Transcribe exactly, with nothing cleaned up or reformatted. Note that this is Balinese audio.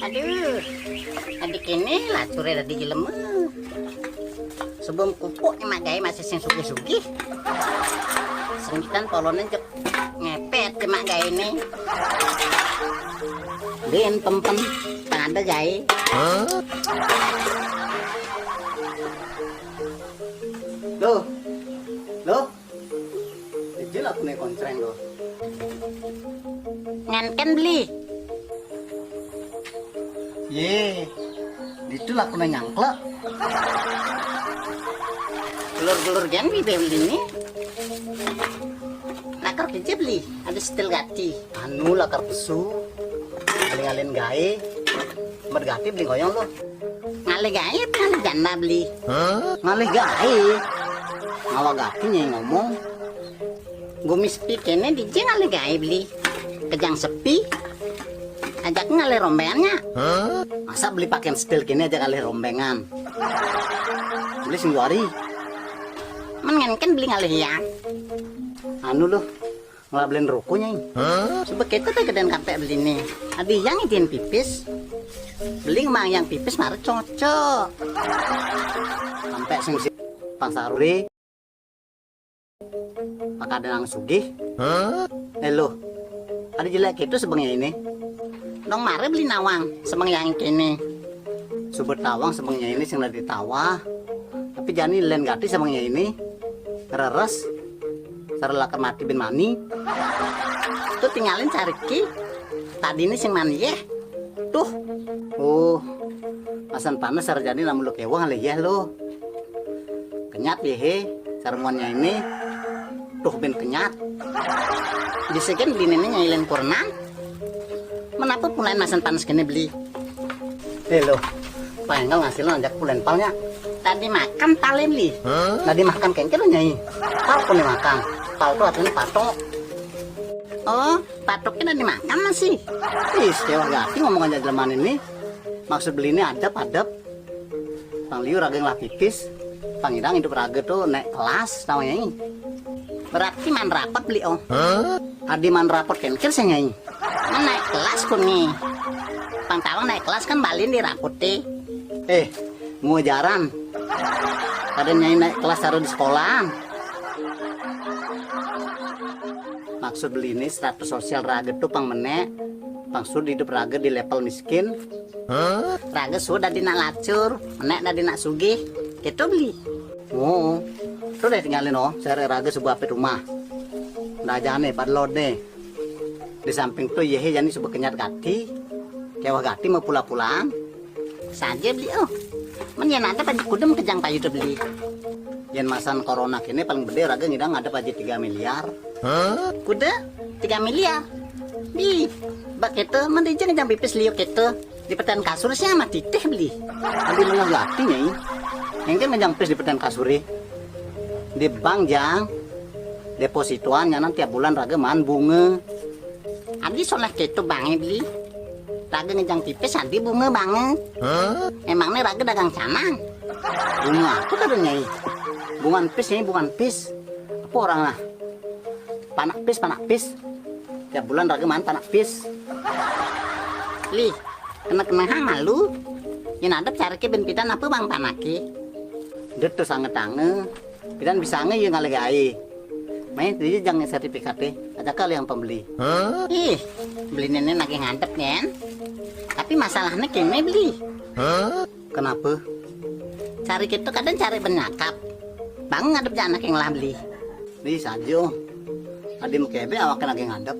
Aduh, adik ini lacuré dadi jelema. Sebelum kupuk nyemak gaé masih sing sugih-sugih. Senggitan poloné jep ngepet nyemak gaéné. Din pempen tang ada gaé. Loh. Loh. Ijil aku né koncreng loh. Nganken beli. Yé, ditu lakuné nyangklek. Gelur-gelur gén bibé beli ni. Lakar kejé beli, ada setil gati. Anu lakar pesu, ngalih-ngalihin gaé. Embet gati beli ngoyong lo. Ngalih gaé apa ngalih janda beli? Ngalih gaé. Ngawa gati nyai ngomong. Gumi sepi kéné dijé ngalih gaé beli. Kejang sepi. Ajak ngalih rombengannya. Masa beli pakaian setil kéné ajak ngalih rombengan? Beli sing duari. Men ngenken beli ngalih yang. Anu loh, ngelabelin ruko nyai. Sebab kita téh gedén kampek beli nih. Adi yang izin pipis. Beli mang yang pipis mara cocok. Sampai sing si Pang Saruri. Maka ada nang sugih. Eh loh, ada jelek itu sebengnya ini. Dong mare beli nawang sebengnya yang kini. Suber tawang sebengnya ini sing lagi tawa. Tapi jani len gati sebengnya ini. Reres. Sare lakar mati bin mani. Tuh tinggalin cariki. Tadi ini sing mani yeh. Tuh. Oh. Masan panas sarjani lamun lu kewah le yeh lu. Kenyat yeh he, sarmuannya ini. Tuh bin kenyat. Di segen beli nenek nyailen kurnan. Menapa pulain masan panas kene beli? Eh lo, penggal ngasilin ajak pulen palnya. Tadi makan pale beli. Tadi makan kengkel nyai. Pal pun dimakan. Pal tuh artinya patok. Oh, patoknya udah dimakan masih. Ih, kewah gati ngomong aja jeleman ini. Maksud beli ini adep, adep. Pang liu raga ngelah pipis. Pang idang hidup raga tuh naik kelas namanya ini. Berarti man rapot beli oh. Adi man rapot kengkel saya nyai. Man naik kelas ku nih. Pang tawang naik kelas kan balin di rapot deh. Eh, mau jaran. Ada nyai naik kelas taruh di sekolahan. Maksud beli ini status sosial raga tuh pang menek, pang sud hidup raga di level miskin. Raga sud dadi nak lacur, menek dadi nak sugih, gitu beli. Oh, tuh deh tinggalin oh, sare raga sebuah apit rumah. Ndak jane padlod nih. Di samping tuh yehe jani sebuah kenyat gati, kewah gati mau pula-pulaan. Saja beli oh. Men yen ada pajak kudem kejang payu tuh beli. Yen masan corona kene paling gede raga ngidang ada pajak tiga miliar. Kuda tiga miliar. Di bak itu men dijeng jang pipis liuk itu di peten kasur sih sama titih beli. Ambil mengerti nyai. Yang kan ngejang pis di peten kasur di bank jang depositoan nyanan tiap bulan raga man bunga. Adi soleh keto bange beli. Raga ngejang pipis adi bunga bange. Emangnya raga dagang canang? Bunga apa kata nyai? Bungan pis nyai, bungan pis. Apa orang ah? Panak pis, panak pis. Tiap bulan raga man panak pis. Li, kena kena hang malu. Yang ada cari ke ben pidan apa bang panaki? Dia tuh sangat tange. Pidan bisa nge ya ngalih gae. Main dia jang sertifikat deh. Ada kali yang pembeli. Ih, beli nenek lagi ngadep kan. Tapi masalahnya kene beli. Kenapa? Cari gitu kadang cari bernyakap. Bang ngadep anak yang lah beli. Bisa jo. Adim kebe awak lagi ngadep.